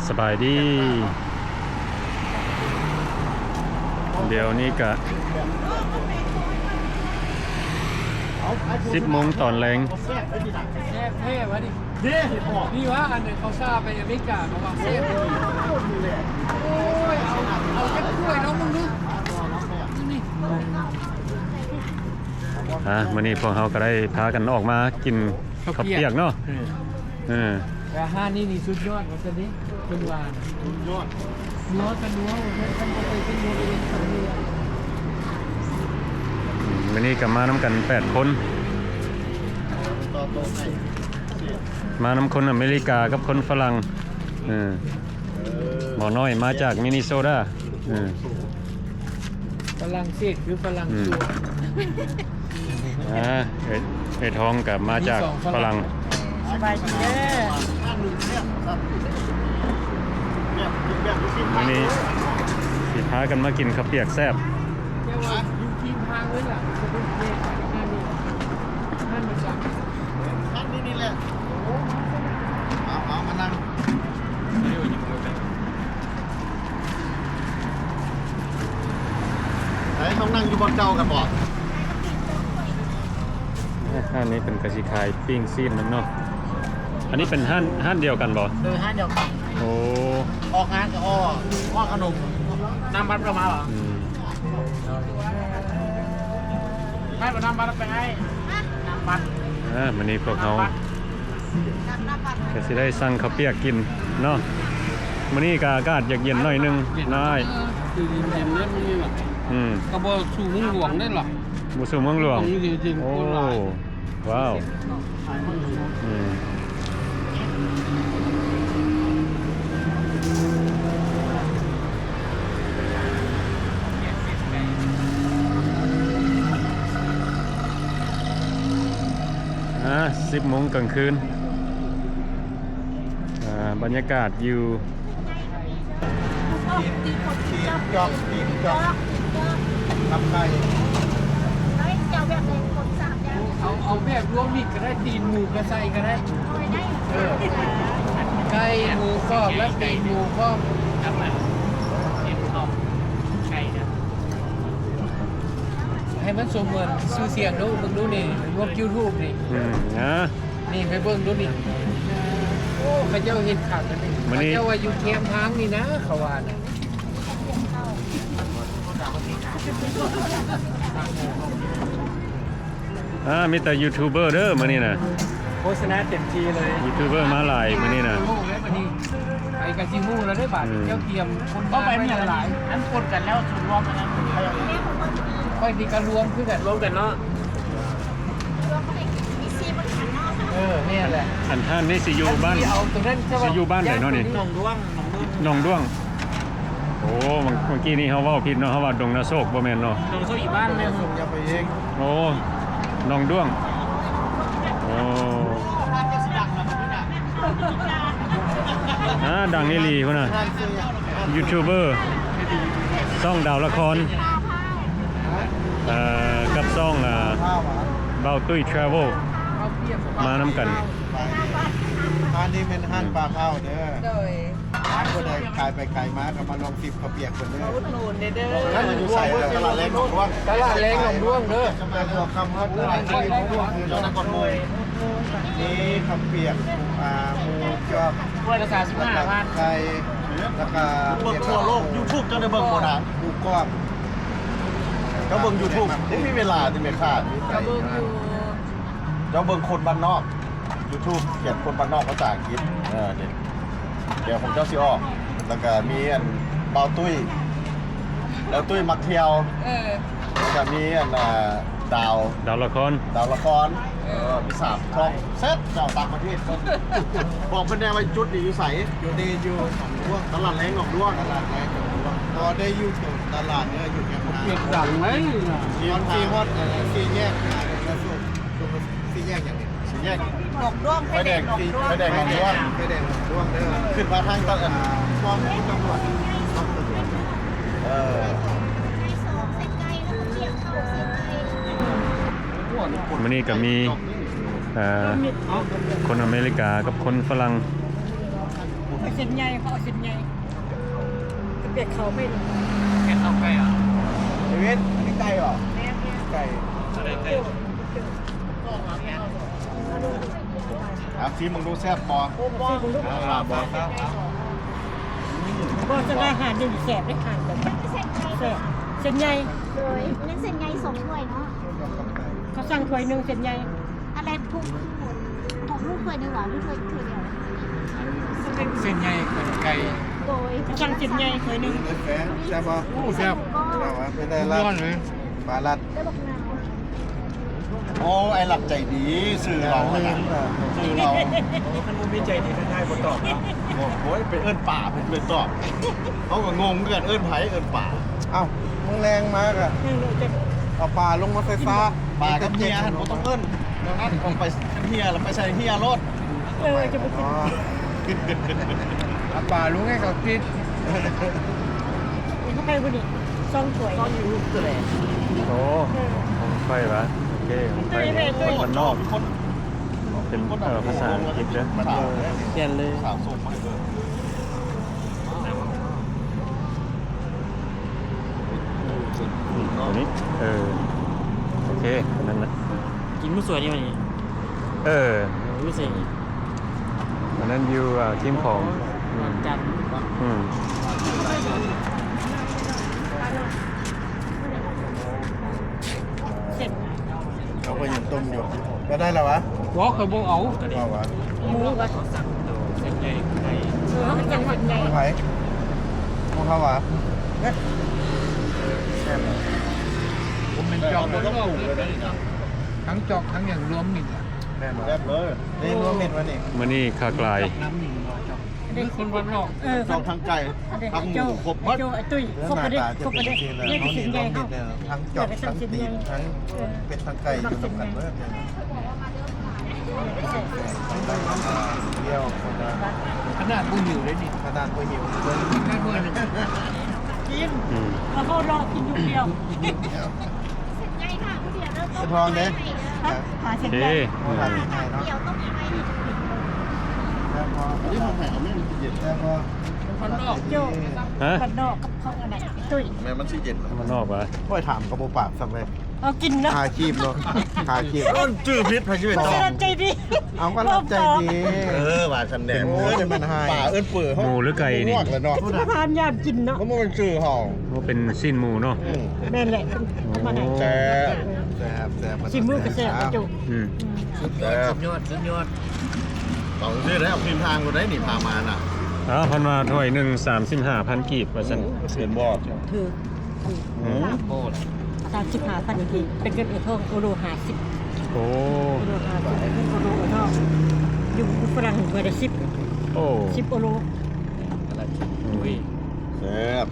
ສະບາຍດີ. ດຽວນີ້ກະສິບໂມງຕອນແລງ. ແຊບແທ້ວະນີ້. ນີ້ວະ ອັນເຂົາຊາໄປອາເມລິກາ ເຂົາວ່າແຊບ. ໂອ້ຍ ເອົາ ເອົາຈັກຖ້ວຍເນາະ ມຶງດູ. ນີ້ ອ່າ ມື້ນີ້ພວກເຮົາກໍໄດ້ພາກັນອອກມາກິນເຂົ້າປຽກເນາະ. ເອີ ເອີ ແຕ່ຮ້ານນີ້ນີ້ສຸດຍອດວ່າຊັ້ນເດ້ ເພິ່ນວ່າ. ສຸດຍອດ. ນົວກະນົວ ເພິ່ນບໍ່ເຄີຍກິນນົວເອງ. ມື້ນີ້ກໍມານຳກັນແປດຄົນ ມານຳຄົນອາເມລິກາກັບຄົນຝຣັ່ງ. ເອີ ໝໍນ້ອຍມາຈາກມິນນິໂຊດາ. ເອີ ຝຣັ່ງເສດຄືຝຣັ່ງ. ອືມ ສວນ. ອ່າ ເອີ ເອີທອງກໍມາຈາກຝຣັ່ງ. ສະບາຍດີເດີ. ມື້ນີ້ຊິພາກັນມາກິນເຂົ້າປຽກແຊບ. ແຕ່ວ່າຢູ່ທີ່ທາງເລີຍລະ ຈະເປັນເຂດທາງນີ້ ທາງນີ້. ທາງນີ້ນີ້ແຫຼະ. ເອົາ ເອົາ ມານັ່ງ. ໃຫ້ເຮົານັ່ງຢູ່ບ່ອນເກົ່າກັນບໍ່? ຮ້ານນີ້ເພິ່ນກະຊິຂາຍປີ້ງຊີ້ນນຳເນາະ. ອັນນີ້ເປັນຮ້ານ ຮ້ານດຽວກັນບໍ່? ເອີ ຮ້ານດຽວກັນ. ໂອ້ ອອກງານກໍອອກ ອອກຂະໜົມ. ນ້ຳບັດກໍມາບໍ່? ອືມ ໃຫ້ບໍ່ນ້ຳບັດໄປໃຫ້ ນ້ຳບັດ. ອ່າ ມື້ນີ້ພວກເຮົາ ກໍຊິໄດ້ສັ່ງເຂົ້າປຽກກິນເນາະ. ມື້ນີ້ກໍອາກາດຢາກເຢັນໜ້ອຍໜຶ່ງນາຍ. ເອີ ຄືເຢັນໆ ແລ້ວມື້ນີ້ຫວະ. ອືມ ກໍບໍ່ສູ້ເມືອງຫຼວງໄດ້ລະ. ບໍ່ສູ້ເມືອງຫຼວງ. ໂອ້ ວ້າວ. ອືມ ອ່າ ສິບໂມງກາງຄືນ. ອ່າ ບັນຍາກາດຢູ່ ຕີນຈອກ ຕີນຈອກ ຕັບໄກ່. ເອົາ ເອົາແບບລວມມິດກໍໄດ້ ຕີນໝູກໍໃສ່ກໍໄດ້. ເອີ ໄກ່ ໝູກອບ ແລະ ຕີນໝູກອບ. ໃຫ້ມັນສົມກັບຊື່ສຽງດູ ເບິ່ງດູນີ້ ລວມຢູທູບນີ້. ອືມ ນະ ນີ້ໄປເບິ່ງດູນີ້. ໂອ້ ເຂົາເຈົ້າເຮັດຄັກອັນນີ້. ມື້ນີ້ ເຂົາເຈົ້າວ່າຢູ່ແຄມທາງນີ້ນະ ເຂົາວ່ານະ. ອ່າ ມີແຕ່ຢູທູບເບີເດີມື້ນີ້ນະ. ໂຄສະນາເຕັມທີ່ເລີຍ. ຢູທູບເບີມາຫຼາຍມື້ນີ້ນະ. ໄປກະຊິຮູ້ແລ້ວເດ້ບາດ. ອືມ ເຈົ້າກຽມຄົນໄປມີຫຼາຍ ອັນປົນກັນແລ້ວ ສ່ວນລວມອັນນັ້ນ ຂ້ອຍນີ້ກະລວມຄືກັນ. ລວມກັນເນາະ. ເອີ ແມ່ນແຫຼະ. ອັນຮ້ານນີ້ຊິຢູ່ບ້ານ ຊິຢູ່ບ້ານໃດເນາະນີ້? ໜອງດ້ວງ ໜອງດ້ວງ. ໂອ້ ເມື່ອກີ້ນີ້ເຮົາເວົ້າຜິດເນາະ ເຮົາວ່າດົງນາໂຊກ ບໍ່ແມ່ນເນາະ. ດົງນາໂຊກອີກບ້ານໜຶ່ງ. ໂອ້ ໜອງດ້ວງ. ໂອ້ ອ່າ ດັງອີ່ຫຼີພຸ້ນນະ. ຢູທູບເບີ ຊ່ອງດາວລະຄອນ ເອີ ກັບຊ່ອງ ອ່າ ບ່າວຕຸ້ຍທຣາເວວ ມານຳກັນ. ຮ້ານນີ້ແມ່ນຮ້ານປາເຜົາເດີ. ໂດຍ. ຮ້ານຜູ້ໃດຂາຍໄປຂາຍມາກໍມາລອງຊິມເຂົ້າປຽກເພິ່ນເດີ. ມາອຸດໜູນແດ່ເດີ. ຮ້ານຢູ່ໃສ? ຕະຫຼາດແລງໜອງດ້ວງ. ຕະຫຼາດແລງໜອງດ້ວງເດີ. ຈະມາຫົວຄ່ຳຮອດຕະຫຼາດແລງໜອງດ້ວງ ຢູ່ນະຄອນພະນົມ. ມີເຂົ້າປຽກ ອ່າ ໝູຈອກ ຖ້ວຍລະສາມສິບຫ້າພັນ. ໄກ່ ແລ້ວກໍເບິ່ງທົ່ວໂລກ. ຢູທູບເຈົ້າໄດ້ເບິ່ງບໍ່ນະ? ໝູກອບ. ເຈົ້າເບິ່ງຢູທູບ ບໍ່ມີເວລາຕິແມ່ຄ້າ. ກໍເບິ່ງຢູ່. ເຈົ້າເບິ່ງຄົນບ້ານນອກ ຢູທູບຂຽນຄົນບ້ານນອກພາສາອັງກິດ. ເອີ ດຽວຂອງເຈົ້າຊິອອກ. ແລ້ວກະມີອັນ ບ່າວຕຸ້ຍ ບ່າວຕຸ້ຍມັກທ່ຽວ. ເອີ ແລ້ວກະມີອັນ ອ່າ ດາວ ດາວລະຄອນ ດາວລະຄອນ. ເອີ ເອີ ມີສາມຊ່ອງເຊັດ ເຈົ້າຕ່າງປະເທດ. ບອກເພິ່ນແດ່ວ່າຈຸດນີ້ຢູ່ໃສ? ຈຸດນີ້ຢູ່ໜອງດ້ວງ. ຕະຫຼາດແລງໜອງດ້ວງ. ຕະຫຼາດແລງໜອງດ້ວງ. ບໍ່ໄດ້ຢູ່ຕົງຕະຫຼາດເດີ ຢູ່ແຄມທາງ. ປຽກດັງເລີຍນະ. ຕອນທີ່ຮອດ ອ່າ ສີ່ແຍກ ອ່າ ສີ່ແຍກຫຍັງ? ສີ່ແຍກໜອງດ້ວງ ໄຟແດງ ໄຟແດງໜອງດ້ວງ. ໄຟແດງໜອງດ້ວງເດີ. ຂຶ້ນມາທາງຕະ ອ່າ ປ້ອມຕຳຫຼວດ ປ້ອມຕຳຫຼວດ. ເອີ ມື້ນີ້ກໍມີ ເອີ ຄົນອາເມລິກາກັບຄົນຝຣັ່ງ. ໂອ້ ຂ້ອຍເສັ້ນໃຫຍ່ ເຂົາເອົາເສັ້ນໃຫຍ່ ກະປຽກເຂົ້າໄປເລີຍ. ເຮັດເຂົ້າໄກ່ຫວາ? ເຊເວັນ ອັນນີ້ໄກ່ຫວາ? ແມ່ນໆ ໄກ່ ໄກ່ ໄກ່. ອ່ະ ຊີມເບິ່ງດູແຊບບໍ່? ຊີມເບິ່ງດູ. ອ່າ ບໍ່ ບໍ່ ຈະໄດ້ອາຫານນີ້ແຊບເດ້ ອາຫານແບບແຊບ ເສັ້ນໃຫຍ່. ໂດຍ ຍັງເສັ້ນໃຫຍ່ສອງຖ້ວຍເນາະ. ເຂົາສັ່ງຖ້ວຍໜຶ່ງເສັ້ນໃຫຍ່. ອັນໃດ ທຸກ ທຸກລູກຖ້ວຍໜຶ່ງຫວາ ຫຼືຖ້ວຍ ຖ້ວຍດຽວ? ເສັ້ນໃຫຍ່ ເສັ້ນໃຫຍ່ ໂດຍ ສັ່ງເສັ້ນໃຫຍ່ຖ້ວຍໜຶ່ງ. ແຊບ ແຊບບໍ່? ໂອ້ ແຊບ ເປັນໄດ້ລາດ ປາລາດ. ໂອ້ ອ້າຍລັດໃຈດີ ຊື່ເຮົາຫັ້ນນະ ຊື່ເຮົາ. ໂອ້ ຄັນບໍ່ມີໃຈດີ ທັກທາຍບໍ່ຕອບເນາະ. ໂອ້ຍ ໄປເອີ້ນປາເພິ່ນເລີຍຕອບ. ເຮົາກະງົງຄືກັນ ເອີ້ນໃຜ ເອີ້ນປາ. ເອົ້າ ມື້ແລງມາກະເອົາປາລົງມາໃສ່ຊາ. ປາກັບເຫຍື່ອຫັ້ນບໍ່ຕ້ອງເອີ້ນ ແນວນັ້ນ ອອກໄປເຫຍື່ອແລ້ວໄປໃສ່ເຫຍື່ອໂລດ. ເອີ ຈະໄປກິນ ອໍ ເອົາປາລົງໃຫ້ເຂົາກິນ. ເຂົ້າໄປບໍ່ນີ້ ສອງຖ້ວຍ ສອງຢູ່ແຫຼະ. ໂອ້ ເອີ ຂອງໄຟວະ ໂອເຄ ຂອງໄຟ ບ້ານນອກ ເປັນ ເອີ ພາສາອັງກິດເດີ ຂຽນເລີຍ. ໂຕນີ້ ເອີ ໂອເຄ ອັນນັ້ນນະ ກິນມື້ສວຍນີ້ຫວານີ້. ເອີ ເອີ ຢູ່ໃສນີ້? ອັນນັ້ນຢູ່ ອ່າ ທີມຂອງ ວັນຈັນ. ອືມ ເສັ້ນ ເອົາໄປຍັງຕົ້ມຢູ່ ບໍ່ໄດ້ລະຫວາ? ບໍ່ ຂ້ອຍບໍ່ເອົາ ເອົາຫວາ? ໝູຫວາ? ເອີ ຈັ່ງຫວັດໃຫຍ່ ໃຜ? ຂອງເຂົາຫວາ? ເອີ ແຊບ ບໍ່ແມ່ນຈອກ ທັງຈອກທັງຫຍັງລວມມິດ. ແມ່ນບໍ່? ແຊບເລີຍ ເດ້ລວມມິດວະນີ້. ມື້ນີ້ຄັກຫຼາຍ ມີຄົນບ້ານນອກ ເອີ ຈອກທັງໄກ່ ທັງໝູ ຄົບໝົດ. ຕຸ້ຍ ຄົບໝົດເດ້ ຄົບໝົດເດ້. ເຮົານີ້ລວມມິດເດ້ ທັງຈອກທັງຕີນ ທັງເປັດທັງໄກ່ຢູ່ນຳກັນເບິດ. ຂະໜາດບໍ່ຫິວເດ້ນີ້ ຂະໜາດບໍ່ຫິວ ກິນ ອືມ ເຮົາລອກິນຢູ່ດຽວ. ເສັ້ນໃຫຍ່ ທອງເດ້ ຫາເສັ້ນໃຫຍ່ ເອີ ດຽວຕ້ອງໄປ. ອັນນີ້ຂອງໃຜ? ເອົາແມ່ມັນຊິເຢັນ ແຊບບໍ່? ບ້ານນອກ ໂຈ້ ຮະ? ບ້ານນອກກັບຂອງອັນນັ້ນ ຕຸ້ຍ ແມ່ມັນຊິເຢັນ. ບ້ານນອກຫວາ? ຂ້ອຍຖາມກະບໍ່ປາກຊ້ຳເລີຍ. ເອົາກິນເນາະ ຂາຍຄີບເນາະ ຂາຍຄີບ. ເອີ້ນຊື່ຜິດ ໃຜຊິໄປຕອບ? ໃຈດີ ເອົາ ກະລັດໃຈດີ. ເອີ ວ່າຊັ້ນແດ່ ເປັນໝູ ເອີ້ນປາ ເອີ້ນເປີ ໝູຫຼືໄກ່ນີ້? ປະທານຍາມກິນເນາະ ມັນບໍ່ແມ່ນຊື່ເຮົາ. ໂອ້ ເປັນຊີ້ນໝູເນາະ. ອືມ ແມ່ນແຫຼະ ເອົາມາໃຫ້. ໂອ້ ແຊບ ແຊບ ແຊບ ຊີມມື້ກະແຊບ ເຈົ້າ. ອືມ ສຸດຍອດ ສຸດຍອດ ສຸດຍອດ. ເອົາຊື່ແລ້ວ ທີມທາງບໍ່ໄດ້ນີ້ ພາມານະ. ອ້າວ ເພິ່ນວ່າຖ້ວຍໜຶ່ງສາມສິບຫ້າພັນກີບວ່າຊັ້ນ. ໂອ້ ເຫັນບໍ່? ຖືກ ຖືກ ອືມ ສາມສິບຫ້າພັນກີບ ເປັນເງິນເອໂທງໂອໂລຫ້າສິບ. ໂອ້ ໂອໂລຫ້າສິບ ເປັນເງິນໂອໂລເອໂທງ. ຢູ່ຝຣັ່ງເພິ່ນໄດ້ສິບ ໂອ້ ສິບໂອໂລ. ອືມ ແຊບ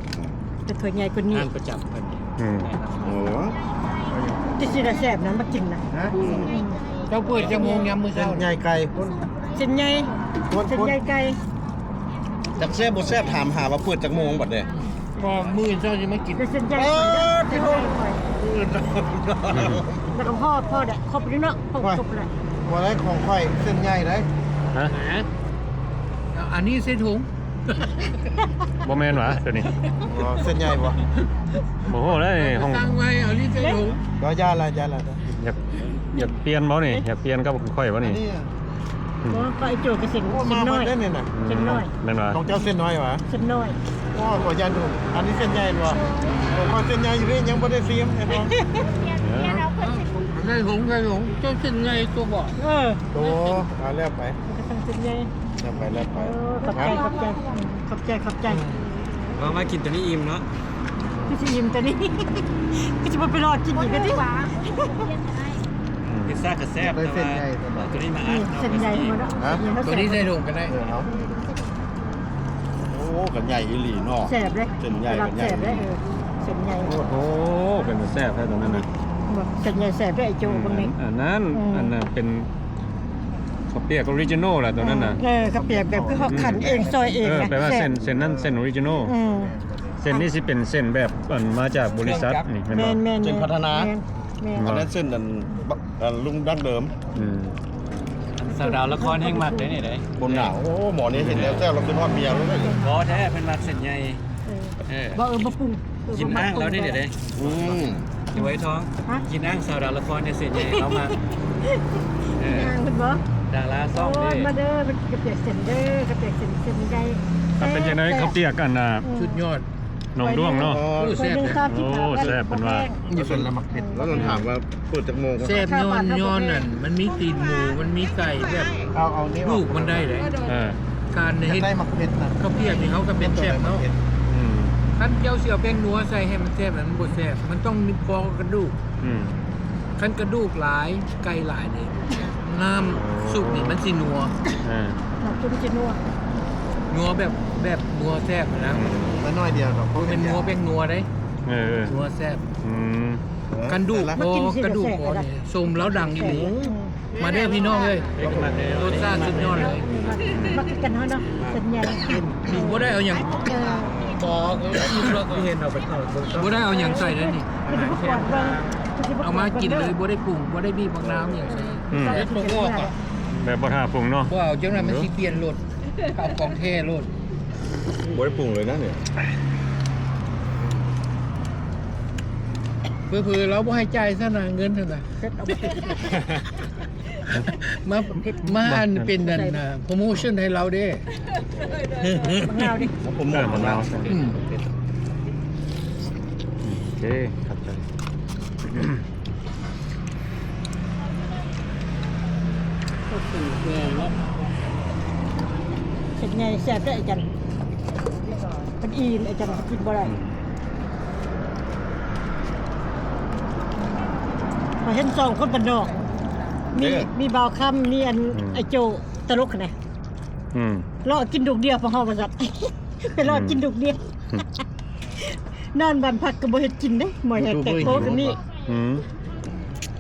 ແຕ່ຖ້ວຍໃຫຍ່ກວ່ານີ້ ຮ້ານປະຈຳເພິ່ນ. ອືມ ໂອ້ ແຕ່ຊິໄດ້ແຊບນະ ມາກິນນະ. ຮະ? ເຈົ້າເປີດຈັກໂມງຍາມມື້ເຊົ້າ? ເສັ້ນໃຫຍ່ໄກ່ ເສັ້ນໃຫຍ່ ເສັ້ນໃຫຍ່ໄກ່. ຈັກແຊບບໍ່ແຊບ ຖາມຫາວ່າເປີດຈັກໂມງບັດນີ້. ບໍ່ ມື້ອື່ນເຊົ້າຊິມາກິນ ເສັ້ນໃຫຍ່ ເອີ ເສັ້ນໃຫຍ່ຂ້ອຍ ມື້ອື່ນເຊົ້າ. ແລ້ວກະພໍ ພໍແຫຼະ ຄົບຢູ່ເນາະ ຄົບແລ້ວ. ບໍ່ໄດ້ ຂອງຂ້ອຍເສັ້ນໃຫຍ່ໄດ໋. ຮະ? ອັນນີ້ໃສ່ຖົງ ບໍ່ແມ່ນຫວາໂຕນີ້? ອໍ ເສັ້ນໃຫຍ່ບໍ່? ບໍ່ຮູ້ເລີຍ ຫ້ອງ ສັ່ງໄວ້ ເອົານີ້ໃສ່ຖົງ. ບໍ່ ຢ່າລະ ຢ່າລະ. ຢາກ ຢາກປ່ຽນບໍ່ນີ້? ຢາກປ່ຽນກັບຂ້ອຍບໍ່ນີ້? ອັນນີ້ ອືມ ບໍ່ ຂອງໄອ້ໂຈ້ກະເສັ້ນ ໂອ້ ເສັ້ນນ້ອຍ ມາເບິດເດ້ນີ້ນະ. ເສັ້ນນ້ອຍ ແມ່ນຫວາ? ຂອງເຈົ້າເສັ້ນນ້ອຍຫວາ? ເສັ້ນນ້ອຍ. ໂອ້ ຂໍຢ້ານດູ ອັນນີ້ເສັ້ນໃຫຍ່ບໍ່? ໂອ້ ເສັ້ນໃຫຍ່ຢູ່ເດ້ ຍັງບໍ່ໄດ້ຊີມ ເຫັນບໍ່? ເອີ ໃສ່ຖົງ ໃສ່ຖົງ ເຈົ້າເສັ້ນໃຫຍ່ຕົວບໍ່? ເອີ ໂຕ ເອົາແລ້ວໄປ ເສັ້ນໃຫຍ່ ແລ້ວໄປ ແລ້ວໄປ. ໂອ້ ຂອບໃຈ ຂອບໃຈ ຂອບໃຈ ຂອບໃຈ. ວ່າມາກິນໂຕນີ້ອີ່ມເນາະ ຄືຊິອີ່ມໂຕນີ້ ຄືຊິບໍ່ໄປລໍກິນອີກກະຕິ. ອືມ ພິຊຊ່າກະແຊບ ແຕ່ວ່າໂຕນີ້ມາອັດ ເສັ້ນໃຫຍ່ໝົດເນາະ. ໂຕນີ້ໃສ່ຖົງກະໄດ້ ເອີ ເອົາ. ໂອ້ ກະໃຫຍ່ອີ່ຫຼີເນາະ ແຊບເດ້ ເສັ້ນໃຫຍ່ກະໃຫຍ່ ແຊບເດ້. ເອີ ເສັ້ນໃຫຍ່ ໂອ້ໂຫ ເປັນຕາແຊບແທ້ໂຕນັ້ນນະ. ເສັ້ນໃຫຍ່ແຊບເດ້ ໄອ້ໂຈ້ ອືມ ເບິ່ງນີ້ ອັນນັ້ນ ອືມ ອັນນັ້ນເປັນ ເຂົ້າປຽກອໍຣິຈິນອລລະໂຕນັ້ນນະ. ເອີ ເຂົ້າປຽກແບບຄືເຮົາຂັນເອງ ຊອຍເອງ. ເອີ ແປວ່າເສັ້ນ ເສັ້ນນັ້ນເສັ້ນອໍຣິຈິນອລ. ອືມ ເສັ້ນນີ້ຊິເປັນເສັ້ນແບບ ອັນ ມາຈາກບໍລິສັດນີ້ແມ່ນບໍ່? ແມ່ນໆໆ ເສັ້ນພັດທະນາ. ແມ່ນໆ ອັນນັ້ນເສັ້ນ ອັນ ລຸງດັ້ງເດີມ. ອືມ ອັນ ສາວດາວລະຄອນແຮ່ງມັກເດ້ນີ້ເດ້. ບໍ່ໜາວ. ໂອ້ ໝໍນີ້ເຫັນແລ້ວແຊວ ລາວຂຶ້ນຮອດເມຍເລີຍ. ບໍ່ແທ້ ເພິ່ນມັກເສັ້ນໃຫຍ່. ເອີ ເອີ ບໍ່ ເອີ ບໍ່ປຸງ. ກິນອ້າງລາວນີ້ເດ້. ອືມ ຢູ່ໄອ້ທອງ ກິນອ້າງສາວດາວລະຄອນນີ້ເສັ້ນໃຫຍ່ລາວມັກ. ເອີ ກິນອ້າງເພິ່ນບໍ່? ດາລາຊ່ອງເດ້. ມາເດີ ມາກິນກະປຽກເສັ້ນເດີ ກະປຽກເສັ້ນ ເສັ້ນໃຫຍ່. ເປັນຈັ່ງໃດເຂົ້າປຽກອັນນ່າ? ສຸດຍອດ. ໜອງດ້ວງເນາະ. ໂອ້ ແຊບເດ້. ໂອ້ ແຊບເພິ່ນວ່າ. ຢູ່ເພິ່ນລະມັກເຜັດ. ລາວຕ້ອງຖາມວ່າເປີດຈັກໂມງ. ແຊບຍ້ອນ ຍ້ອນນັ້ນ ມັນມີຕີນໝູ ມັນມີໄກ່ແບບ ເອົາ ເອົານີ້ອອກ ລູກມັນໄດ້ເດ້. ເອີ ການເຮັດ ຢາກໄດ້ໝາກເຜັດນະ. ເຂົ້າປຽກນີ້ເຮົາກໍເປັນແຊບເນາະ. ອືມ ຄັນເຈົ້າຊິເອົາແປ້ງນົວໃສ່ໃຫ້ມັນແຊບ ມັນບໍ່ແຊບ. ມັນຕ້ອງມີພໍກະດູກ. ອືມ ຄັນກະດູກຫຼາຍ ໄກ່ຫຼາຍນີ້ ນ້ຳຊຸບນີ້ມັນຊິນົວ. ເອີ ນ້ຳຊຸບຊິນົວ ນົວແບບ ແບບນົວແຊບນະ. ອືມ ມັນໜ້ອຍດຽວດອກ ບໍ່ແມ່ນນົວແປ້ງນົວເດ້. ເອີ ນົວແຊບ. ອືມ ກະດູກພໍ ກະດູກພໍນີ້ ສົມລາວດັງອີ່ຫຼີ. ອືມ ມາເດີພີ່ນ້ອງເອີຍ ລົດຊາດສຸດຍອດເລີຍ. ມາກິນກັນເຮົາເນາະ ເສັ້ນໃຫຍ່. ບໍ່ໄດ້ເອົາຫຍັງ ບໍ່ໄດ້ເອົາຫຍັງໃສ່ເດ້ນີ້. ເອົາມາກິນເລີຍ ບໍ່ໄດ້ປຸງ ບໍ່ໄດ້ບີບບັກນາວຫຍັງໃສ່. ອືມ ແບບບໍ່ຖ້າປຸງເນາະ. ບໍ່ເອົາ ຈັ່ງນັ້ນມັນຊິປ່ຽນລົດ ເອົາຂອງແທ້ໂລດ. ບໍ່ໄດ້ປຸງເລີຍນະນີ້. ເຜີໆລາວບໍ່ໃຫ້ຈ່າຍຊັ້ນນະ ເງິນຫັ້ນນະ. ມາ ມາອັນເປັນອັນ ໂປຣໂມຊັນໃຫ້ລາວເດ້. ບັກນາວເດ້ ມາໂປຣໂມດບັກນາວ. ອືມ ໂອເຄ ຂອບໃຈ. ເສັ້ນໃຫຍ່ແຊບເດ້ອາຈານ. ເພິ່ນອີ່ມ ອາຈານກິນບໍ່ໄດ້. ອືມ ຂ້ອຍເຫັນສອງຄົນບ້ານນອກ ມີ ເອີ ມີບ່າວຄຳ ມີອັນ ອືມ ໄອ້ໂຈ້ຕະຫຼົກຫັ້ນນະ. ອືມ ເລາະກິນດູກດຽວພວກເຮົາວ່າຊັ້ນ. ໄປເລາະກິນ ອືມ ດູກດຽວ. ອືມ ນອນບ້ານພັກກໍບໍ່ເຮັດກິນເດ້ ໝໍແຮກແຕກໂປກໍມີ. ອືມ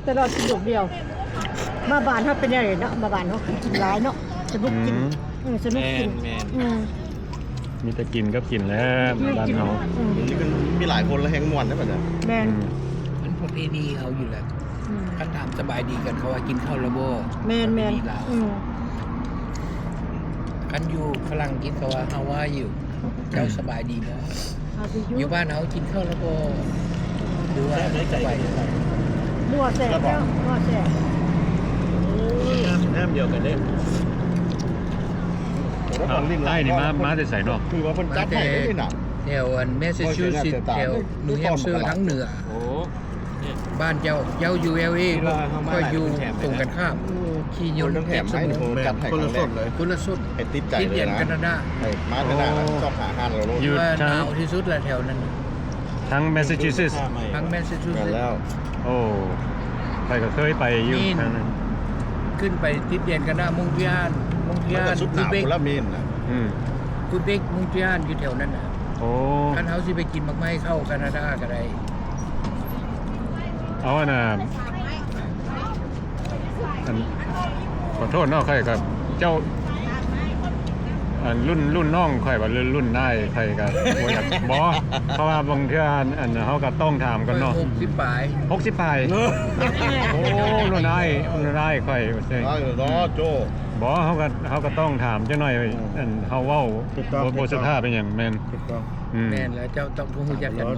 ແຕ່ລາວກິນລູກດຽວ. ມາບ້ານເຮົາເປັນແນວໃດເນາະ ມາບ້ານເຮົາກິນຫຼາຍເນາະ ສະໜຸກກິນ. ອືມ ເອີ ສະໜຸກກິນ. ແມ່ນໆ ອືມ ມີແຕ່ກິນກັບກິນແຫຼະ ແມ່ນ ບ້ານເຮົາ. ອືມ ນີ້ກໍມີຫຼາຍຄົນລະແຮ່ງມ່ວນເດ້ບັດນີ້. ແມ່ນ ອືມ ມັນປະເພນີເຮົາຢູ່ແລ້ວ. ອືມ ຄັນຖາມສະບາຍດີກັນ ເຂົາວ່າກິນເຂົ້າແລ້ວບໍ່? ແມ່ນໆ ປະເພນີລາວ. ອືມ ຄັນຢູ່ຝຣັ່ງກິນ ເຂົາວ່າ How are you? ເຈົ້າສະບາຍດີບໍ່? ຢູ່ບ້ານເຮົາກິນເຂົ້າແລ້ວບໍ່ ຫຼືວ່າໄປ? ມົ້ວແຊບ ມົ້ວແຊບ. ນ້ຳ ນ້ຳດຽວກັນເດ້. ອ້າຍນີ້ມາ ມາແຕ່ໃສເນາະ? ຄືວ່າເພິ່ນຈັດໃຫ້ເດ້ນີ້ນະ ແຖວອັນ Massachusetts ແຖວ New Hampshire ທາງເໜືອ. ໂອ້ ບ້ານເຈົ້າ ເຈົ້າຢູ່ ແອລ ເອ ຂ້ອຍຢູ່ຕົງກັນຂ້າມ ຂີ່ຍົນເກັບສະໝຸນ. ຄົນລະສົດເລີຍ ຄົນລະສົດ ໃຫ້ຕິດໃຈເລີຍນະ ຕິດແດນການາດາ. ມາເທື່ອໜ້າຊອກຫາຮ້ານລາວໂລດ. ຢູ່ທາງ ໜາວທີ່ສຸດລະແຖວນັ້ນ ທາງ Massachusetts ທາງ Massachusetts ແລ້ວ. ໂອ້ ຂ້ອຍກໍເຄີຍໄປຢູ່ທາງນັ້ນ ຂຶ້ນໄປຕິດແດນການາດາ ມົງທຣີອານ ມົງທຣີອານ Quebec ລະເມນນະ. ອືມ Quebec ມົງທຣີອານ ຢູ່ແຖວນັ້ນນະ. ໂອ້ ຄັນເຮົາຊິໄປກິນໝາກໄມ້ເຂົ້າການາດາກໍໄດ້. ເອົາອັນນ່າ ອັນ ຂໍໂທດເນາະ ຂ້ອຍກໍ ເຈົ້າ ອັນ ລຸ້ນ ລຸ້ນນ້ອງຂ້ອຍວ່າ ລຸ້ນ ລຸ້ນອ້າຍຂ້ອຍກໍບໍ່ຢາກ ບໍ່ ເພາະວ່າບາງເທື່ອ ອັນ ອັນ ເຮົາກໍຕ້ອງຖາມກ່ອນເນາະ. ຫົກສິບປາຍ ຫົກສິບປາຍ. ໂອ້ ລຸ້ນອ້າຍ ລຸ້ນອ້າຍຂ້ອຍວ່າຊັ້ນ. ອ້າຍເນາະໂຈ້. ບໍ່ ເຮົາກໍ ເຮົາກໍຕ້ອງຖາມຈັກໜ້ອຍ. ອືມ ອັນ ເຮົາເວົ້າ ຖືກຕ້ອງ ບໍ່ ບໍ່ສຸພາບອີ່ຫຍັງ. ແມ່ນ ຖືກຕ້ອງ. ອືມ ແມ່ນແລ້ວ ເຈົ້າຕ້ອງຮູ້ຈັກກັນເນາະ.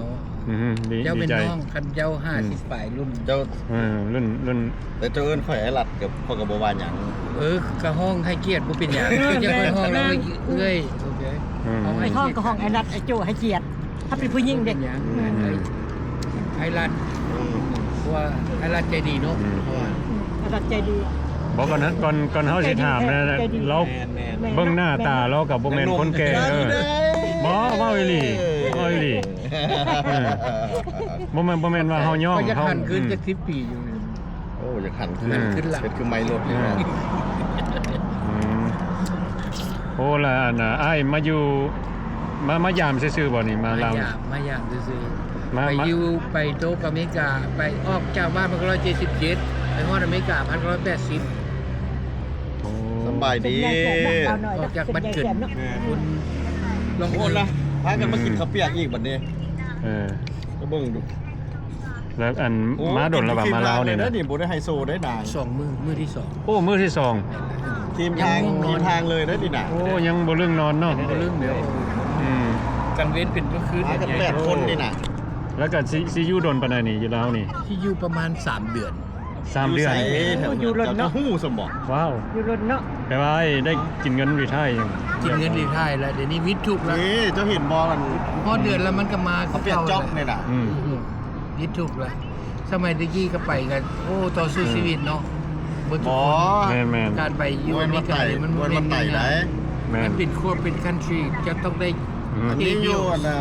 ອືມ ດີ ເຈົ້າເປັນ ດີໃຈ ນ້ອງ ຄັນເຈົ້າຫ້າສິບປາຍລຸ້ນ ເຈົ້າ ເອີ ລຸ້ນ ລຸ້ນ ແຕ່ເຈົ້າເອີ້ນຂ້ອຍອ້າຍລັດ ກໍ ຂ້ອຍກໍບໍ່ວ່າຫຍັງ. ເອີ ກໍຮ້ອງໃຫ້ກຽດ ບໍ່ເປັນຫຍັງ. ເອີ ເຈົ້າຂ້ອຍຮ້ອງແລ້ວ ແມ່ນ ເອື້ອຍ ໂອເຄ. ອືມ ເຮົາໃຫ້ກຽດ ຮ້ອງກໍຮ້ອງອ້າຍລັດ ອ້າຍໂຈ້ ໃຫ້ກຽດ ເຮົາເປັນຜູ້ຍິງເດ້. ບໍ່ເປັນຫຍັງ. ອືມ ອ້າຍລັດ ອືມ ເພາະວ່າອ້າຍລັດໃຈດີເນາະ. ອືມ ເພາະວ່າ ອືມ ອ້າຍລັດໃຈດີ. ບໍ່ ກ່ອນ ກ່ອນ ກ່ອນເຮົາຊິຖາມນະ ໃຈດີ ລາວ ແມ່ນໆ ເບິ່ງໜ້າຕາລາວກໍບໍ່ແມ່ນຄົນແກ່. ເອີ ບໍ່ ເວົ້າອີ່ຫຼີ ເວົ້າອີ່ຫຼີ. ເອີ ບໍ່ແມ່ນ ບໍ່ແມ່ນວ່າເຮົາຍ້ອງ ຂ້ອຍຢາກ ເຮົາ ຫັນຄືນ ອືມ ຈັກສິບປີຢູ່. ໂອ້ ຢາກຫັນຄືນ ອືມ ເຮັດຄືໄມລົດນີ້ເນາະ. ອືມ ໂອ້ ລະອັນນ່າ ອ້າຍມາຢູ່ ມາ ມາຢາມຊື່ໆບໍ່ນີ້? ມາລາວ ມາຢາມ ມາຢາມຊື່ໆ. ມາ ໄປ ມາ ຢູ່ ໄປໂຕກອາເມລິກາ ໄປອອກຈາກບ້ານພັນເກົ້າຮ້ອຍເຈັດສິບເຈັດ ໄປຮອດອາເມລິກາພັນເກົ້າຮ້ອຍແປດສິບ. ໂອ້ ສະບາຍດີ ອອກຈາກບ້ານເກີດ. ແມ່ນ ລອງ ໂອ້ ລະ ພາກັນມາກິນ ອືມ ເຂົ້າປຽກອີກບັດນີ້. ເອີ ມາເບິ່ງດູ. ແລ້ວອັນ ໂອ້ ມາດົນແລ້ວວ່າມາລາວນີ້ນະ ກິນແຕ່ລາວນີ້ບໍ່ໄດ້ໄຮໂຊໄດ້ນາຍ. ສອງມື້ ມື້ທີສອງ. ໂອ້ ມື້ທີສອງ. ແມ່ນ ທີມທາງ ທີມທາງເລີຍເດີນີ້ນະ. ໂອ້ ຍັງບໍ່ລຶ້ງນອນເນາະ. ບໍ່ລຶ້ງເດີ. ອືມ ກາງເວັນເປັນກາງຄືນ ມາກັນແປດຄົນນີ້ນະ. ແລ້ວກໍຊິ ຊິຢູ່ດົນປານໃດນີ້ ຢູ່ລາວນີ້? ຊິຢູ່ປະມານສາມເດືອນ. ສາມເດືອນ. ຢູ່ໃສ? ໂອ້ ຢູ່ລົດເນາະ. ເຈົ້າຮູ້ຊັ້ນບໍ່? ວ້າວ ຢູ່ລົດເນາະ. ແປວ່າໄດ້ກິນເງິນຣີທາຍຍັງ? ກິນເງິນຣີທາຍແລ້ວ ດຽວນີ້ວິດທຸກແລ້ວ. ເອີ ເຈົ້າເຫັນບໍ່ ອັນ ພໍເດືອນແລ້ວມັນກໍມາຄືເກົ່າ. ເຂົາປ່ຽນຈັອບນີ້ນະ. ອືມ ວິດທຸກແລ້ວ. ສະໄໝແຕ່ກີ້ກໍໄປກັນ ໂອ້ ຕໍ່ສູ້ຊີວິດເນາະ ເບິດທຸກຄົນ. ແມ່ນໆ ການໄປຢູ່ອາເມລິການີ້ມັນບໍ່ແມ່ນງ່າຍ. ແມ່ນ ມັນເປັນຄວບເປັນຄັນທຣີ ຈະຕ້ອງໄດ້ ອືມ ອັນນີ້ຢູ່ອັນນ່າ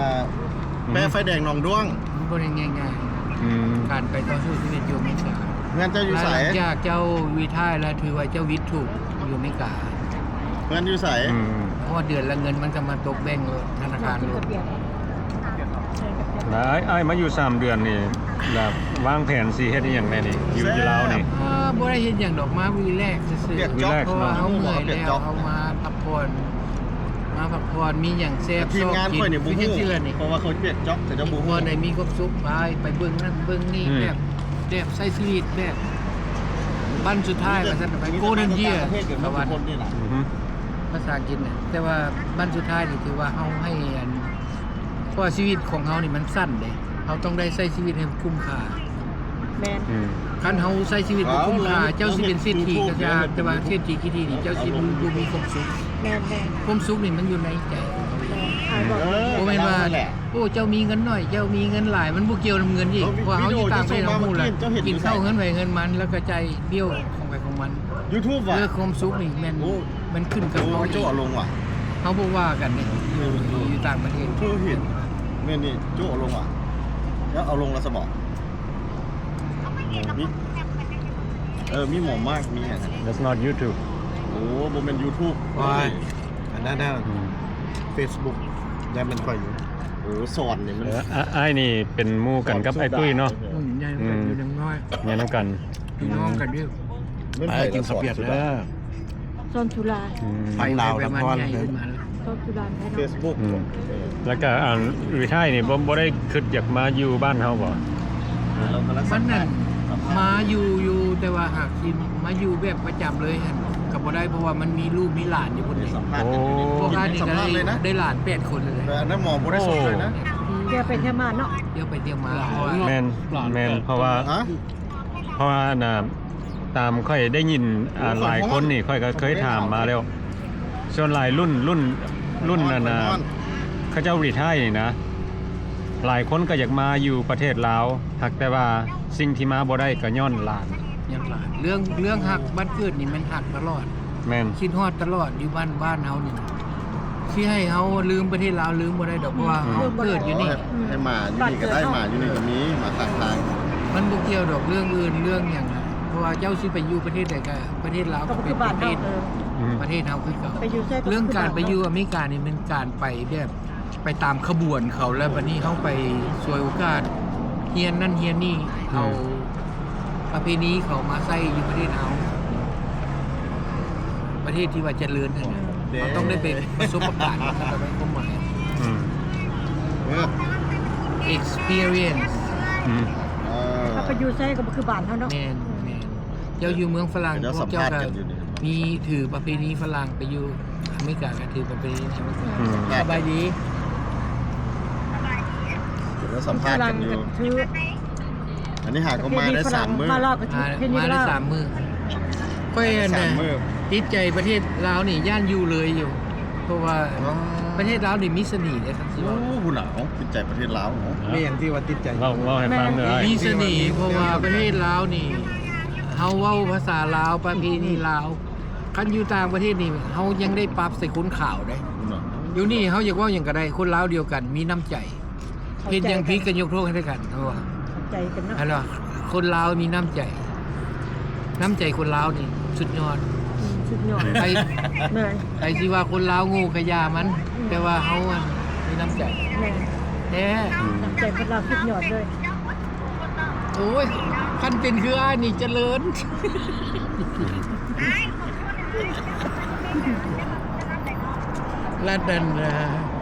ອືມ ແປະໄຟແດງໜອງດ້ວງ ມັນບໍ່ໄດ້ງ່າຍໆ. ອືມ ການໄປຕໍ່ສູ້ຊີວິດຢູ່ອາເມລິກາ. ເຮືອນເຈົ້າຢູ່ໃສ? ຫຼັງຈາກເຈົ້າຣີທາຍແລ້ວ ຖືວ່າເຈົ້າວິດທຸກຢູ່ອາເມລິກາ. ເຮືອນຢູ່ໃສ? ອືມ ຮອດເດືອນລະເງິນມັນກໍມາຕົກແບ່ງໂລດ ທະນາຄານໂລດ. ແລ້ວອ້າຍ ອ້າຍມາຢູ່ສາມເດືອນນີ້ ແລ້ວວາງແຜນຊິເຮັດອີ່ຫຍັງແດ່ນີ້ ຢູ່ ຢູ່ລາວນີ້? ເອີ ບໍ່ໄດ້ເຮັດຫຍັງດອກ ມາຣີແລັກຊື່ໆ. ເພາະວ່າເຮົາເມື່ອຍແລ້ວ ເຮົາມາພັກຜ່ອນ ມາພັກຜ່ອນ ມີຫຍັງແຊບ ທີມງານຂ້ອຍນີ້ບໍ່ຮູ້ ເພາະວ່າເຂົາປ່ຽນຈັອບ ເຂົາເຈົ້າບໍ່ຮູ້. ບ່ອນໃດມີຄວາມສຸກ ໄປ ໄປເບິ່ງນັ້ນເບິ່ງນີ້ ອືມ ແບບ ແບບໃຊ້ຊີວິດແບບບັ້ນສຸດທ້າຍວ່າຊັ້ນ ໄປ Golden Year ເຂົາວ່າ ອືຮຶ ພາສາອັງກິດນະ. ແຕ່ວ່າບັ້ນສຸດທ້າຍນີ້ຖືວ່າເຮົາໃຫ້ອັນ ເພາະວ່າຊີວິດຂອງເຮົານີ້ມັນສັ້ນເດ້ ເຮົາຕ້ອງໄດ້ໃຊ້ຊີວິດໃຫ້ຄຸ້ມຄ່າ. ແມ່ນ ອືມ ຄັນເຮົາໃຊ້ຊີວິດບໍ່ຄຸ້ມຄ່າ ເຈົ້າຊິເປັນເສດຖີກໍຊ່າງ ແຕ່ວ່າເສດຖີທີ່ດີນີ້ ເຈົ້າຊິບໍ່ ບໍ່ມີຄວາມສຸກ. ແມ່ນໆ ຄວາມສຸກນີ້ມັນຢູ່ໃນໃຈ. ແມ່ນ ອ້າຍບອກ ເອີ ບໍ່ແມ່ນວ່າ ໂອ້ ເຈົ້າມີເງິນໜ້ອຍ ເຈົ້າມີເງິນຫຼາຍ ມັນບໍ່ກ່ຽວນຳເງິນອີກ. ເພາະເຮົາຢູ່ຕ່າງປະເທດ ເຮົາຮູ້ແລ້ວ ກິນເຂົ້າເຮືອນໃຜເຮືອນມັນ ແລ້ວກໍຈ່າຍບິວຂອງໃຜຂອງມັນ. ຢູທູບຫວາ? ເລື່ອງຄວາມສຸກນີ້ແມ່ນ ໂອ້ ມັນຂຶ້ນກັບເຮົາເອງ. ເຈົ້າເອົາລົງຫວາ? ເຮົາບໍ່ວ່າກັນເດ້ ຢູ່ຕ່າງປະເທດ. ຄືເຫັນ ແມ່ນນີ້ ເຈົ້າເອົາລົງຫວາ? ແລ້ວເອົາລົງແລ້ວຊະບໍ? ມີ ເອີ ມີໝໍມາກ ມີຫຍັງ? That's not YouTube. ໂອ້ ບໍ່ແມ່ນຢູທູບ. ໂອ້ຍ ອັນນັ້ນນະ ອືມ ເຟສບຸກ ຢ້ານແມ່ນຂ້ອຍຢູ່. ເອີ ສອນນີ້ມັນ ເອີ ອ້າຍ ອ້າຍນີ້ເປັນໝູ່ກັນກັບອ້າຍຕຸ້ຍເນາະ. ອືມ ໃຫຍ່ກັນຢູ່ ອືມ ຍັງນ້ອຍ ໃຫຍ່ນຳກັນ ພີ່ນ້ອງກັນເດ້. ມັນໄປກິນເຂົ້າປຽກເດີ ສອນສຸລາ. ອືມ ໄປລາວນຳພອນ ສອນສຸລາ ເຟສບຸກ. ອືມ ແລ້ວກໍອັນ ຣີທາຍນີ້ ບໍ່ ບໍ່ໄດ້ຄິດຢາກມາຢູ່ບ້ານເຮົາບໍ? ມັນນັ້ນ ມາຢູ່ຢູ່ ແຕ່ວ່າຫາກຊິມາຢູ່ແບບປະຈຳເລີຍຫັ້ນກໍບໍ່ໄດ້ ເພາະວ່າມັນມີລູກມີຫຼານຢູ່ພຸ້ນເດ້. ໂອ້ ພວກອ້າຍນີ້ກໍໄດ້ ໄດ້ຫຼານແປດຄົນເລີຍ. ອັນນັ້ນໝໍບໍ່ໄດ້ສົດເລີຍນະ. ທ່ຽວໄປທ່ຽວມາເນາະ ທ່ຽວໄປທ່ຽວມາ. ເພາະວ່າ ແມ່ນ ແມ່ນ ເພາະວ່າ ຮະ? ເພາະວ່າອັນນ່າ ຕາມຂ້ອຍໄດ້ຍິນ ອາ ໂອ້ ຫຼາຍຄົນນີ້ ຂ້ອຍກໍເຄີຍຖາມມາແລ້ວ ສ່ວນຫຼາຍລຸ້ນ ລຸ້ນ ລຸ້ນ ອັນນ່າ ເຂົາເຈົ້າຣີທາຍນີ້ນະ ຫຼາຍຄົນກໍຢາກມາຢູ່ປະເທດລາວ ຫາກແຕ່ວ່າສິ່ງທີ່ມາບໍ່ໄດ້ກໍຍ້ອນຫຼານ. ຍ້ອນຫຼານ. ເລື່ອງ ເລື່ອງຮັກບ້ານເກີດນີ້ແມ່ນຮັກຕະຫຼອດ. ແມ່ນ ຄິດຮອດຕະຫຼອດຢູ່ບ້ານ ບ້ານເຮົານີ້ນະ. ຊິໃຫ້ເຮົາລືມປະເທດລາວ ລືມບໍ່ໄດ້ດອກ ເພາະວ່າ ອືມ ເຮົາເກີດຢູ່ນີ້. ໃຫ້ມາຢູ່ນີ້ກໍໄດ້ ມາຢູ່ນີ້ກໍມີ ມາຂ້າງທາງ. ມັນບໍ່ກ່ຽວດອກເລື່ອງອື່ນເລື່ອງຫຍັງ ເພາະວ່າເຈົ້າຊິໄປຢູ່ປະເທດໃດກໍ ປະເທດລາວກໍເປັນປະເທດ ອືມ ປະເທດເຮົາຄືເກົ່າ. ເລື່ອງການໄປຢູ່ອາເມລິການີ້ແມ່ນການໄປແບບ ໄປຕາມຂະບວນເຂົາ ແລ້ວບັດນີ້ເຮົາໄປສວຍໂອກາດ ຮຽນນັ້ນຮຽນນີ້ ອືມ ເອົາປະເພນີເຂົາມາໃຊ້ຢູ່ປະເທດເຮົາ ປະເທດທີ່ວ່າຈະເລີນຫັ້ນນະ. ເຮົາຕ້ອງໄດ້ໄປປະສົບປະການ ແລ້ວກໍໄປຄວາມໝາຍ ອືມ experience ອືມ ເອີ ເຮົາໄປຢູ່ໃສກໍບໍ່ຄືບ້ານເຮົາເນາະ. ແມ່ນ ແມ່ນ. ເຈົ້າຢູ່ເມືອງຝຣັ່ງ ເຈົ້າ ພວກເຈົ້າກໍມີຖືປະເພນີຝຣັ່ງ ໄປຢູ່ອາເມລິກາກໍຖືປະເພນີອາເມລິກາ. ອືມ ສະບາຍດີ ເຈົ້າສຳພາດກັນຢູ່. ອັນນີ້ຫາກໍມາໄດ້ສາມມື້ ມາລາວກໍຖື ມາໄດ້ສາມມື້. ຂ້ອຍອັນ ຕິດໃຈປະເທດລາວນີ້ ຢ້ານຢູ່ເລີຍຢູ່ ເພາະວ່າ ອໍ ປະເທດລາວນີ້ມີສະເໜ່ເດ້ ຄັນຊິເວົ້າ. ໂອ້ ພຸ້ນນະ ຕິດໃຈປະເທດລາວເນາະ. ແມ່ນ ທີ່ວ່າຕິດໃຈ ເວົ້າ ເວົ້າໃຫ້ຟັງເດີ. ມີສະເໜ່ ເພາະວ່າປະເທດລາວນີ້ ເຮົາເວົ້າພາສາລາວ ປະເພນີລາວ. ຄັນຢູ່ຕ່າງປະເທດນີ້ ເຮົາຍັງໄດ້ປັບໃສ່ຄົນຂາວເດ້. ຢູ່ນີ້ເຮົາຢາກເວົ້າຫຍັງກໍໄດ້ ຄົນລາວດຽວກັນ ມີນ້ຳໃຈ. ເຮັດຫຍັງຜິດກໍຍົກໂທດໃຫ້ກັນ ເອີ ເຂົ້າໃຈກັນເນາະ. ອັນວ່າຄົນລາວມີນ້ຳໃຈ ນ້ຳໃຈຄົນລາວນີ້ສຸດຍອດ. ອືມ ສຸດຍອດ. ໃຜ ແມ່ນ ໃຜຊິວ່າຄົນລາວໂງ່ກໍຢ່າມັນ ອືມ ແຕ່ວ່າເຮົາ ອັນ ມີນ້ຳໃຈ. ແມ່ນ ແທ້. ອືມ ນ້ຳໃຈຄົນລາວສຸດຍອດເລີຍ. ໂອ້ຍ ຄັນເປັນຄືອ້າຍນີ້ຈະເລີນ. ລັດອັນ ເ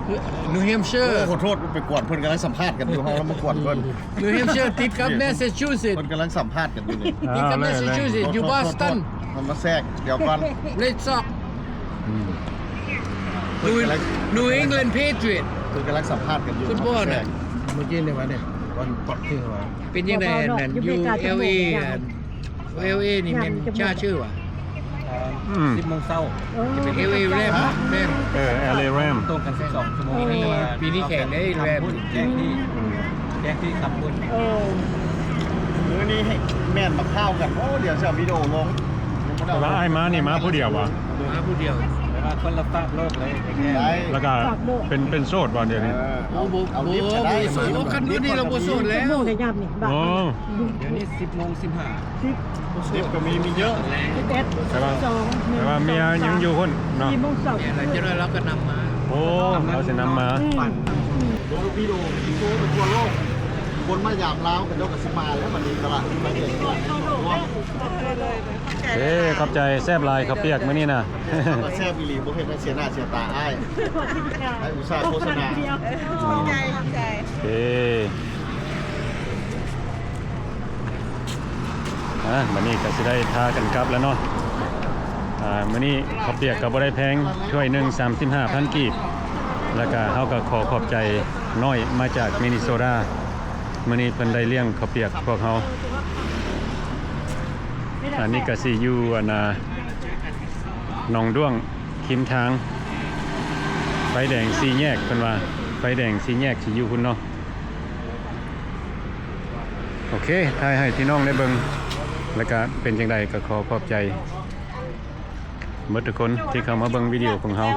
ອີ New Hampshire. ໂອ້ ຂໍໂທດ ໄປກວນເພິ່ນກຳລັງສຳພາດກັນຢູ່ ເຮົາມາກວນເພິ່ນ. New Hampshire ຕິດກັບ Massachusetts ເພິ່ນກຳລັງສຳພາດກັນຢູ່ນີ້. ຕິດກັບ Massachusetts ຢູ່ Boston. ມັນມາແຊກ ດຽວກ່ອນ Red Sox ອືມ New New England Patriots ເພິ່ນກຳລັງສຳພາດກັນຢູ່ ຟຸດບອລນະ ເມື່ອກີ້ນີ້ວ່ານີ້ ວັນປອບທີ່ວ່າ ເປັນຈັ່ງໃດອັນນັ້ນ ຢູ່ ແອລເອ ອັນ ແອລເອນີ້ແມ່ນ Chargers ຫວາ? ອືມ ສິບໂມງເຊົ້າ ເອີ ຈະເປັນ ແອລເອ Rams ແມ່ນ ເອີ ແອລເອ Rams ຕົງກັນສິບສອງຊົ່ວໂມງ ປີນີ້ ປີນີ້ແຂ່ງເດ້ Rams ແຂ່ງທີ່ ອືມ ແຂ່ງທີ່ຂັບບຸນ ເອີ ມື້ນີ້ໃຫ້ແມ່ນບັກພ້າວກັນ ໂອ້ ດຽວຊິເອົາວິດີໂອລົງ ແຕ່ວ່າອ້າຍມານີ້ມາຜູ້ດຽວຫວາ? ມາຜູ້ດຽວ ແຕ່ວ່າຄົນລະຟາກໂລກເລີຍ ໄດ້ ແລ້ວກໍເປັນ ເປັນໂສດບໍ່ດຽວນີ້? ເອີ ເອົາ ເອົາດິບກໍໄດ້ ບໍ່ ບໍ່ ຄັນບໍ່ນີ້ລາວບໍ່ໂສດແລ້ວ ໂມງໄດ້ຍາມນີ້ ໂອ້ ດຽວນີ້ສິບໂມງສິບຫ້າ ສິບ ສິບກໍມີ ມີເຍອະ ສິບເອັດ ແຕ່ວ່າ ສອງ ແຕ່ວ່າເມຍຍັງຢູ່ພຸ້ນເນາະ ສີ່ໂມງເຊົ້າ ແມ່ນແລ້ວ ຈັກໜ້ອຍລາວກໍນຳມາ ໂອ້ ລາວຊິນຳມາ ອືມ ໂອ້ ວິດີໂອ ໂອ້ ໄປທົ່ວໂລກ ຄົນມາຢາມລາວ ເຂົາເຈົ້າກໍຊິມາແລ້ວ ບັດນີ້ຕະຫຼາດ ເອີ ຂອບໃຈ ແຊບຫຼາຍ ເຂົ້າປຽກມື້ນີ້ນະ ແຊບອີ່ຫຼີ ບໍ່ເຮັດໃຫ້ເສຍໜ້າເສຍຕາອ້າຍ ໃຫ້ອຸດສ່າໂຄສະນາ ຂອບໃຈ ຂອບໃຈ ເອີ ອ່າ ບັດນີ້ກໍຊິໄດ້ພາກັນກັບແລ້ວເນາະ ອ່າ ມື້ນີ້ເຂົ້າປຽກກໍບໍ່ໄດ້ແພງ ຖ້ວຍໜຶ່ງສາມສິບຫ້າພັນກີບ ແລ້ວກໍເຮົາກໍຂໍຂອບໃຈນ້ອຍມາຈາກມິນິໂຊດາ ມື້ນີ້ເພິ່ນໄດ້ລ້ຽງເຂົ້າປຽກພວກເຮົາ ອັນນີ້ກໍຊິຢູ່ ອັນ ອ່າ ໜອງດ້ວງ ລິມທາງ ໄຟແດງສີ່ແຍກ ເພິ່ນວ່າ ໄຟແດງສີ່ແຍກຊິຢູ່ພຸ້ນເນາະ. ໂອເຄ ຖ່າຍໃຫ້ພີ່ນ້ອງໄດ້ເບິ່ງ ແລ້ວກະເປັນຈັ່ງໃດກໍຂໍຂອບໃຈໝົດທຸກຄົນທີ່ເຂົ້າມາເບິ່ງວິດີໂອຂອງເຮົາ.